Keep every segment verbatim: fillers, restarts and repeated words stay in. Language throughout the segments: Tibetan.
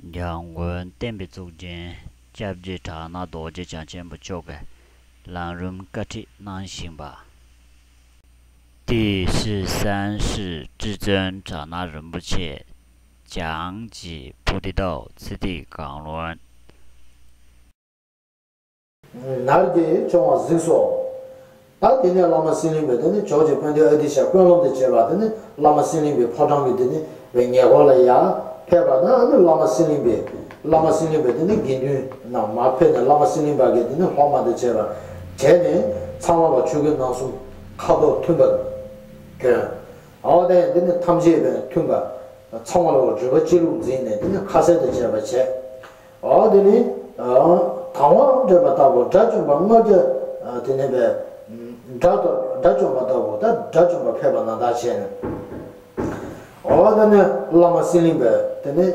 འཇམ་མགོན་བསྟན་པའི་གཙུག་རྒྱན་སྐྱབས་རྗེ་གྲགས་སྣང་རྡོ་རྗེ་འཆང་ཆེན་པོ་མཆོག་གིས་ལམ་རིམ་བཀའ་ཁྲིད་གནང་བཞིན་པ། 第十三世至尊长老仁波切讲解菩提道次第广论。 ནར་གྱིས་ཕྱུང་བ་གཟིགས་སོ། ད་དེ་ནས་བླ་མ་སྲིན་ལིང་པས་དེ་ནི་ཇོ་བོ་རྗེ་དཔལ་ལྡན་ཨ་ཏི་ཤ་སྐུ་ལམ་དུ་བྱས་པ་དེ་ནི་བླ་མ་སྲིན་ལིང་པའི་ཕོ་བྲང་གི་དེ་ནི་བའི་ཉེ་འཁོར་ལ་ཡར་ཕེབས་པ་ན། ཨ་ནི་བླ་མ་སྲིན་ལིང་པས་བླ་མ་སྲིན་ལིང་པས་དེ་ནི་དགེ་འདུན་རྣམས་མར་ཕེབས་ནས་བླ་མ་སྲིན་ལིང་པ་གིས་དེ་ནི་སློབ་མ་དང་བཅས་པ་བྱས་ནས་ཚང་མ་ལ་ཆོས་གོས་རྣམ་གསུམ་ཁ་དོག་མཐུན་པ་གྱོན། འོ་དེ་དེ་ནི་ཐམས་ཅད་པའི་མཐུན་པ། ཚང་མ་ལ་རུས་པ་གཅིག་ལུགས་འཛིན་ནས་དེ་ནི་ཁ་ཟས་དང་བཅས་པ་བྱས། འོ་དེ་ནི་དང་བ་འདྲེས་པ་ལྟ་བུ་དགྲ་བཅོམ་པ་ལྔ་བརྒྱ། དེ་ནི་པའི་དགྲ་དང་དགྲ་བཅོམ་པ་ལྟ་བུ་ད་དགྲ་བཅོམ་པ་ཕེབས་པ་ན་ད་བྱས་ནས། འོ་དེ་ནི་བླ་མ་སྲིན་ལིང་པས་དེ་ནི་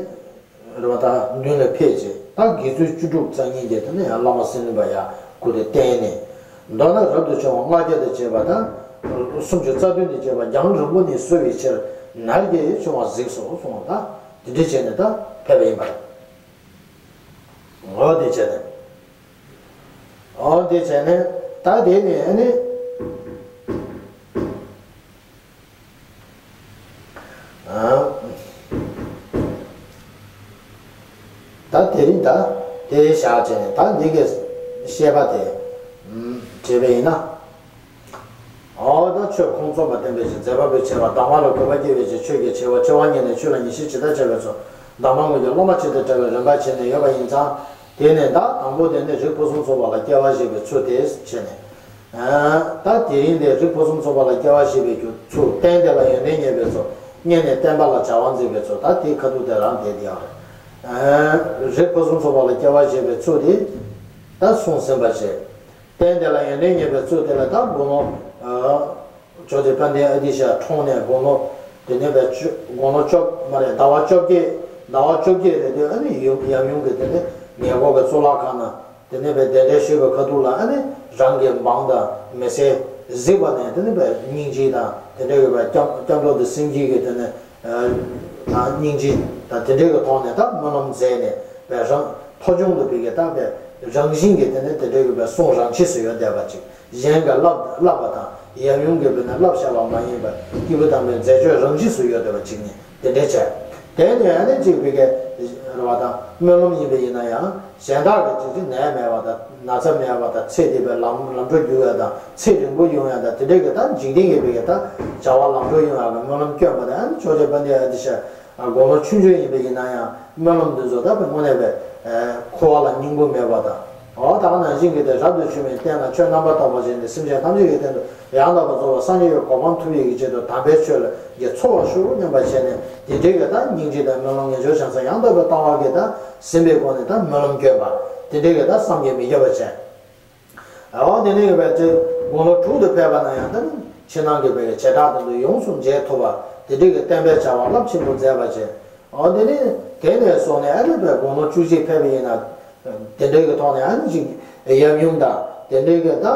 རེ་བ་ད་མདུན་ལ་ཕེབས་རྗེས་ད་དགེ་ཚུལ་བཅུ་དྲུག་རྩ་གཉིས་ཀྱིས་དེ་ནི་ཡང་བླ་མ་སྲིན་ལིང་པ་ཡར་སྐུ་དེ་བསྟན་ནས། མདོར་ན་རབ་ཏུ་བྱུང་བ་ལྔ་བརྒྱ་དང་བཅས་པ་དང་། སུམ་ཅུ་རྩ་བདུན་དང་བཅས་པ་རྒྱང་རིང་པོ་ནས་གསོལ་བའི་ཕྱིར་ནར་གྱིས་ཕྱུང་བ་གཟིགས་སོ་གསུངས་པ་དང་། དེ་འདྲ་བྱས་ནས་ད་ཕེབས་པ་ཡིན་པ་རེད། འོ་དེ་བྱས་ནས། འོ་དེ་བྱས་ནས་ད་དེ་ནས་ཨ་ནི། ཨ། ད་དེ་རིང་ད་དེ་བཞག་བྱས་ནས་ད་འདི་གའི་བཤད་པ་དེ་བྱས་པ་ཡིན་ན། འོ་ད་ཆོས་ཁོང་རྩོམ་པ་བསྟན་པའི་ཕྱིར་མཛད་པ་པོའི་ཆེ་བ་དང་བ་ལ་གུས་པ་སྐྱེ་བའི་ཕྱིར་ཆོས་ཀྱི་ཆེ་བ་ཆེ་བ་ཉིད་ནས་ཆོས་ལ་ངེས་ཤེས་ཇི་ལྟར་བྱ་བའི་ཚུལ་གདམས་པ་དངོས་ཀྱི་སློབ་མ་ཆེད་དུ་བཀྲལ་བའི་རིམ་པ་བྱས་ནས་ཡོད་པ་ཡིན་ཙང་། དེ་ནས་ད་དང་པོ་དེ་ནི་རིགས་ཕུན་སུམ་ཚོགས་པ་ལ་སྐྱེ་བ་བཞེས་པའི་ཚུལ་དེ་བྱས་ནས། ད་དེ་རིང་འདིར་རིགས་ཕུན་སུམ་ཚོགས་པ་ལ་སྐྱེ་བ་བཞེས་པའི་རྒྱུ་ཚུལ། རྟེན་དེ་ལ་ཡོན་ཏན་རྙེད་པའི་ཚུལ། རྙེད་ནས་བསྟན་པ་ལ་བྱ་བ་མཛད་པའི་ཚུལ། ད་དེའི་ཁ་ཐུག་དེ་རང་དེ་དེ་ཡང་རེད། རིགས་ཕུན་སུམ་ཚོགས་པ་ལ་སྐྱེ་བ་བཞེས་པའི་ཚུལ་དེ་ད་གསུངས་ཟིན་པ་བྱས། རྟེན་དེ་ལ་ཡོན་ཏན་རྙེད་པའི་ཚུལ་དེ་ལ་ད་དགུང་ལོ། ཇོ་བོ་རྗེ་དཔལ་ལྡན་ཨ་ཏི་ཤ་འཁྲུངས་ནས་དགུང་ལོ། དེ་ནས་བའི་བཅུ་དགུང་ལོ་བཅོ་མ་རེད། ཟླ་བ་བཅོ་བརྒྱད། ཟླ་བ་བཅོ་བརྒྱད་རེད་དུས་ཨ་ནི་ཡུམ་ཡབ་ཡུམ་གྱི་དེ་ནས་ཉེ་འཁོར་གྱི་གཙུག་ལག་ཁང་ན། དེ་ནས་བའི་གདན་འདྲེན་ཞུས་པའི་ཁ་ཐུག་ལ་ཨ་ནི་རང་གི་འབངས་དང་མི་སེར་གཟིགས་པ་ནས་དེ་ནས་བའི་སྙིང་རྗེ་དང་དེ་འདྲ་གི་བའི་སྐྱབས་སྐྱབས་འགྲོ་དང་སེམས་བསྐྱེད་ཀྱི་དེ་ནས་ཨ་སྙིང་རྗེ་དང་དེ་འདྲ་གི་ཐོག་ནས་ད་སྨོན་ལམ་མཛད་ནས་བའི་རང་ཐོ་ཆུང་དུ་བི་གེ་ད་བའི་རང་བཞིན་གྱི་དེ་ནས་དེ་འདྲ་གི་བའི་གསུང་རང་ཆས་སུ་ཡོད་བསྡད་པ་ཅིག་གཞན་གྱིས་བསླབ་བསླབ་པ་དང་ཡབ་ཡུམ་གྱིས་བི་ན་བསླབ་བྱ་བ་མ་ཡིན་པར་སྐྱེས་བུ་དམ་པའི་མཛད་སྤྱོད་རང་བཞིན་སུ་ཡོད་བསྡད་པ་ཅིག་ནི། དེ་འདྲའི་བྱས། དེ་ནས་ཨ་ནི་གཅིག་པའི་གི་རེ་བ་དང་སྨོན་ལམ་ཡིན་པ་ཡིན་ན་ཡང་གཞན་དག་གི་གཅིག་གཅིག་ནད་མེད་པ་དང་ན་ཚ་མེད་པ་དང་ཚེ་འདི་པའི་ལམ་ལམ་འགྲོ་རྒྱུག་ཡ་དང་ཚེ་རིང་པོ་ཡོང་ཡ་དང་དེ་འདྲའི་གི་ད་འཇིག་རྟེན་གྱི་པའི་གི་ད་བྱ་བ་ལམ་འགྲོ་ཡོང་ཡ་གི་སྨོན་ལམ་སྐྱོན་པ་དང་ཨ་ནི་ཆོས་རྗེ་དཔལ་ལྡན་ཨ་ཏི་ཤ་དགུང་ལོ་ཆུང་ཆུང་ཡིན་པ་ཡིན་ན་ཡང་སྨོན་ལམ་འདི་ཚོ་ད་པའི་དངོས་གནས་པའི་འཁོར་བ་ལ་སྙིང་པོ་མེད་པ་དང་། འོ་ད་ག་ནང་བཞིན་གྱི་དེ་རབ་ཏུ་བྱུང་བའི་རྟེན་ལ་ཆོས་རྣམ་པར་དག་པ་བྱས་ནས་སེམས་ཅན་ཐམས་ཅད་ཀྱི་སྟེང་དུ་ཡང་དག་པར་རྫོགས་པར་སངས་རྒྱས་ཀྱི་གོ་འཕང་ཐོབ་པའི་གི་ཆེད་དུ་དམ་པའི་ཆོས་ལ་གི་འཚོ་བར་ཤོག་སྙམ་པ་བྱས་ནས་དེ་འདྲའི་གི་ད་སྙིང་རྗེ་དང་སྨོན་ལམ་ངེས་འབྱུང་བྱང་སེམས་ཡང་དག་པའི་ལྟ་བ་གི་ད་ཟིན་པའི་སྒོ་ནས་ད་སྨོན་ལམ་བསྐྱོན་པ་དེ་འདྲའི་གི་ད་བསམ་གྱིས་མི་ཁྱབ་པ་བྱས། འོ་དེ་ནས་གི་བས་ཚེ་དགུང་ལོ་དྲུག་ཏུ་ཕེབས་པ་ན་ཡང་ད་ནི་ཕྱི་ནང་གི་བས་བྱེ་བྲག་དེ་ཚོ་ཡོངས་སུ་མཇལ་ཐུབ་པ་དེ་འདྲའི་གི་བསྟན་པའི་བྱ་བ་རླབས་ཆེན་པོ་མཛད་པ་བྱས། འོ་དེ་ནས་དེ་ནས་བཟུང་ནས་ཨ་ནི་བས་དགུང་ལོ་བཅུ་གཅིག་ཕེབས་པ་ཡིན་ན། དེ་འདྲའི་གི་ཐོག་ནས་ཨ་ནི་ཅིག་ཡབ་ཡུམ་དང་དེ་འདྲའི་གི་ད་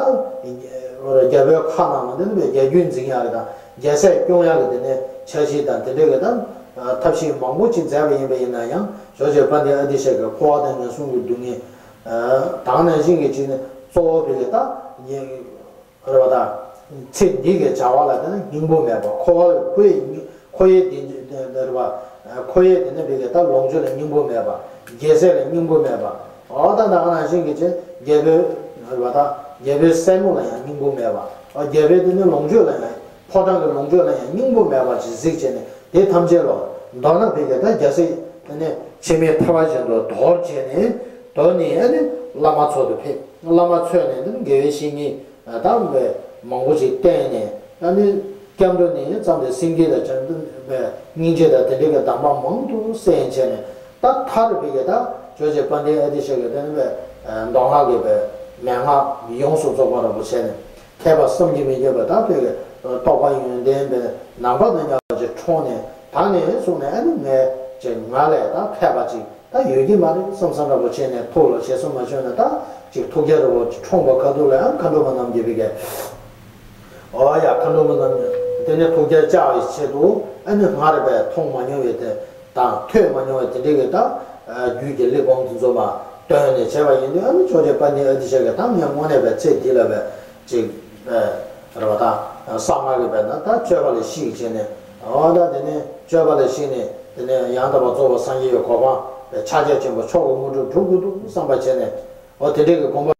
རྒྱལ་པོའི་ཁ་ནང་ལ་དེ་ནི་བའི་རྒྱལ་རྒྱུད་འཛིན་ཡག་གི་དང་རྒྱལ་སྲས་སྐྱོང་ཡག་གི་དེ་ནས་འཆར་གཞི་དང་དེ་འདྲའི་གི་ད་ཐབས་ཤེས་མང་པོ་ཅིག་མཛད་པ་ཡིན་པ་ཡིན་ན་ཡང་ཇོ་བོ་རྗེ་དཔལ་ལྡན་ཨ་ཏི་ཤ་གི་འཁོར་བ་དང་ངན་སོང་གི་སྡུག་བསྔལ་དང་ནང་བཞིན་གྱི་ཅིག་ནི་གཙོ་བོ་བི་གི་ད། རེད་བ་དང་། ཚེ་འདི་གའི་བྱ་བ་ལ་དེ་ནི་སྙིང་པོ་མེད་པ་འཁོར་བ་འཁོར་ཡས་འཁོར་ཡས་འདི་རེད་བ། འཁོར་ཡས་དེ་ནི་བི་གའི་ད་ལོངས་སྤྱོད་ལ་སྙིང་པོ་མེད་པ། རྒྱལ་སྲས་ལ་སྙིང་པོ་མེད་པ། འོ་ད་ད་ག་ནང་བཞིན་གྱི་ཅིག་རྒྱལ་པོའི་རེད་བ་དང་རྒྱལ་པོའི་སྲས་མོ་ལ་ཡང་སྙིང་པོ་མེད་པ། འོ་རྒྱལ་པོའི་དེ་ནི་ལོངས་སྤྱོད་ལ་ཡང་ཕོ་བྲང་གི་ལོངས་སྤྱོད་ལ་ཡང་སྙིང་པོ་མེད་པ་ཅིག་གཟིགས་བྱས་ནས་དེ་ཐམས་ཅད་ལ་མདོར་ན་བི་གའི་ད་རྒྱལ་སྲས་དེ་ནི་འཆི་མེད་ཐར་པ་བཞིན་དུ་དོར་བྱས་ནས་དོར་ནས་ཨ་ནི་བླ་མ་འཚོལ་དུ་ཕེབས། བླ་མ་འཚོལ་ནས་དེ་ནི་དགེ་བའི་བཤེས་གཉེན། དམ་པའི་མང་པོ་ཞིག་བསྟེན་ནས་ཨ་ནི་སྐྱབས་འགྲོ་ནས་བརྩམས་ཏེ་སེམས་བསྐྱེད་དང་བྱང་ཆུབ་པའི་སྙིང་རྗེ་དང་དེ་འདྲའི་གི་གདམས་པ་མང་དུ་གསན་བྱས་ནས་ད་མཐར་བི་གའི་ད་ཇོ་བོ་རྗེ་དཔལ་ལྡན་ཨ་ཏི་ཤ་གི་དེ་ནི་བའི་མདོ་སྔགས་ཀྱི་བའི་མན་ངག་ཡོངས་སུ་རྫོགས་པ་རབ་ཏུ་བྱས་ནས་མཁས་པ་བསམ་གྱིས་མི་ཁྱབ་པ་ད་བི་གའི་རྟོགས་པ་ཡོན་ཏན་པའི་རྣམ་པ་དང་མཉམ་པ་ཅིག་འཁྲུངས་ནས་ད་ནས་བཟུང་ནས་ཨ་ནི་ངས་ཅིག་ང་ལས་ད་ཕལ་པ་ཅིག་ད་ཡོད་ཀྱི་མ་རེད་བསམ་བསམ་འདྲ་པོ་བྱས་ནས་ཐུགས་ལ་ཞེ་སུ་མ་བྱུང་ན་ད་ཅིག་ཐུགས་རྒྱལ་ར་བོ་ཅིག་འཁྲུངས་པ་ཁ་ཐུག་ལ་ཡང་མཁའ་འགྲོ་མ་རྣམས་ཀྱིས་བི་གའི། འོ་ཡ་མཁའ་འགྲོ་མ་རྣམས་དེ་ནས་ཐུགས་རྒྱལ་བཅག་པའི་ཆེད་དུ་ཨ་ནི་སྔར་བས་མཐོང་མ་མྱོང་བའི་དེ་དང་ཐོས་མ་མྱོང་བའི་དེ་འདྲའི་གི་ད་ རྒྱུད་ཀྱི་གླེགས་བམ་དེ་ཚོ་མར་བཏོན་ནས་བྱས་པ་ཡིན་དུས། ཨ་ནི་ཅོག་ཙེ་པཎྜི་ཏ་ཨ་ཏི་ཤ་གིས་ད་ངས་དངོས་གནས་པའི་ཚེ་འདི་ལ་བས་ཅིག་རེད་པ། ད་གསང་སྔགས་ཀྱི་བས་ན་ད་སྤྱོད་པ་ལ་གཤེགས་བྱས་ནས། འོ་ད་དེ་ནས་སྤྱོད་པ་ལ་གཤེགས་ནས། དེ་ནས་ཡང་དག་པར་རྫོགས་པའི་སངས་རྒྱས་ཀྱི་གོ་འཕང་བས་ཕྱག་རྒྱ་ཆེན་པོ་མཆོག་གི་དངོས་གྲུབ་སྒྲུབ་དགོས་འདུག་བསམ་པ་བྱས་ནས། འོ་དེ་འདྲའི་གི་དགོངས་པ།